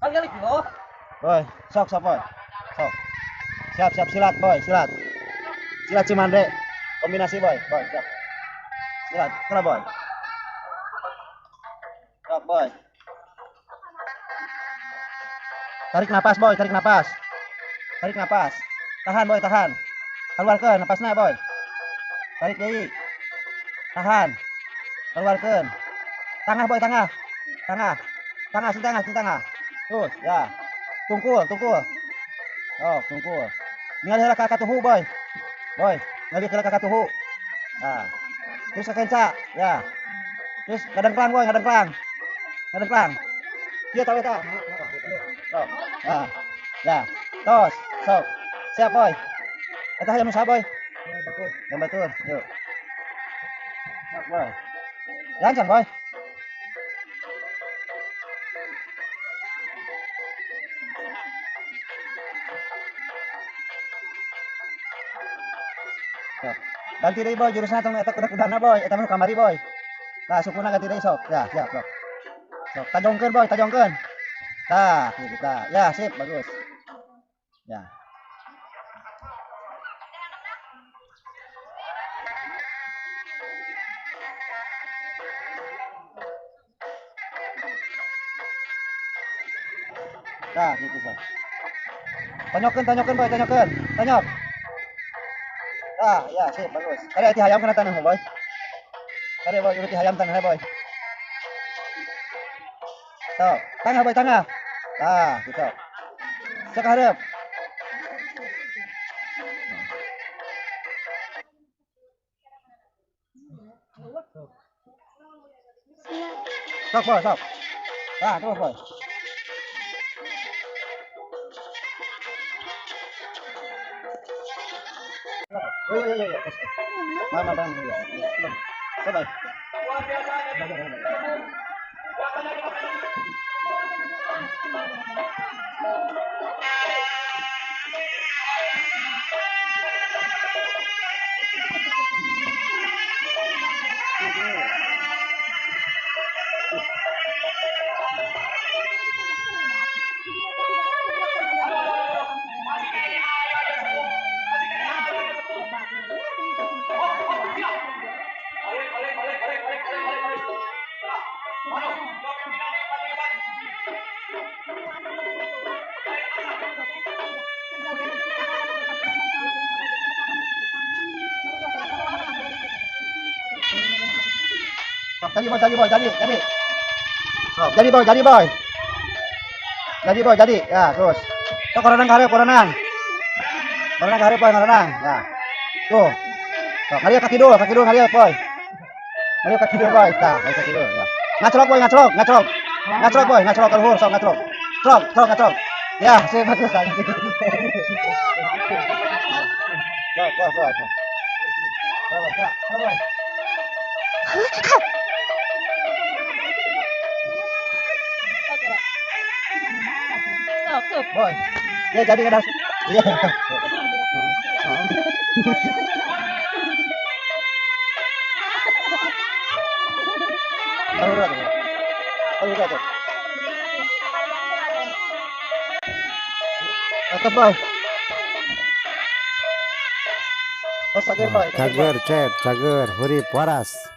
Boy, sok sok boy. Sok. Siap siap silat boy, silat. Silat Cimande. Kombinasi boy, boy, siap. Silat, kena boy. Sok boy. Tarik napas boy, tarik napas. Tarik napas. Tahan boy, tahan. Keluarkan napasnya boy. Tarik deui. Tahan. Keluarkan. Tengah boy, tengah. Tengah. Tengah, sini tengah, sini tengah. Terus, ya. Tungkul, tungkul. Oh, tungkul. Ningali heula ka katuhu boy. Boy, ningali heula ka katuhu. Nah. Terus ka kenca, ya. Terus kadang kelang boy, kadang kelang. Kadang kelang. Kieu tah we tah. Sok. Nah. Ya. Tos, sok. Siap boy. Eta hayang nu saha boy? Yang batur. Yuk. Sok boy. Lancang boy. Sok. Ganti deui boy jurusna tong eta kuda-kudana boy, eta mah nu kamari boy. Nah, sukuna ganti deui sok. Ya, siap sok. Sok, tajongkeun boy, tajongkeun. Tah, gitu tah. Ya, sip, bagus. Ya. Nah, gitu sok. Tonyokeun, tonyokeun boy, tonyokeun. Tonyok. Nah, ya, sip, bagus. Kade ati hayam kana tanah boy. Kade boy, uruti hayam tanah boy. Sok, tengah boy, tengah. Nah, gitu. Sok hareup. Sok boy, sok. Nah, terus boy. Oh, iya, iya, iya. Mama, mama, iya. Sok, boy. Jadi boy, jadi boy, jadi, jadi. Sok, jadi boy, jadi boy. Jadi boy, jadi. Ya, terus. Sok koronang ka hareup, koronang. Koronang ka hareup boy, koronang. Ya. Tuh. Sok, ngalieu ka kidul, ngalieu boy. Ngalieu ka kidul boy. Tah, ngalieu ka kidul. Ya. Ngaclok boy, ngaclok, ngaclok. Ngaclok boy, ngaclok ka luhur, sok ngaclok. Clok, clok, ngaclok. Ya, sip bagus. Sok, sok, sok. Sok, sok, sok, boy. Boy, ya jadi kadang. Iya. Tetep boy. Oh, cager boy. Cager, cep, cager, hurip, waras.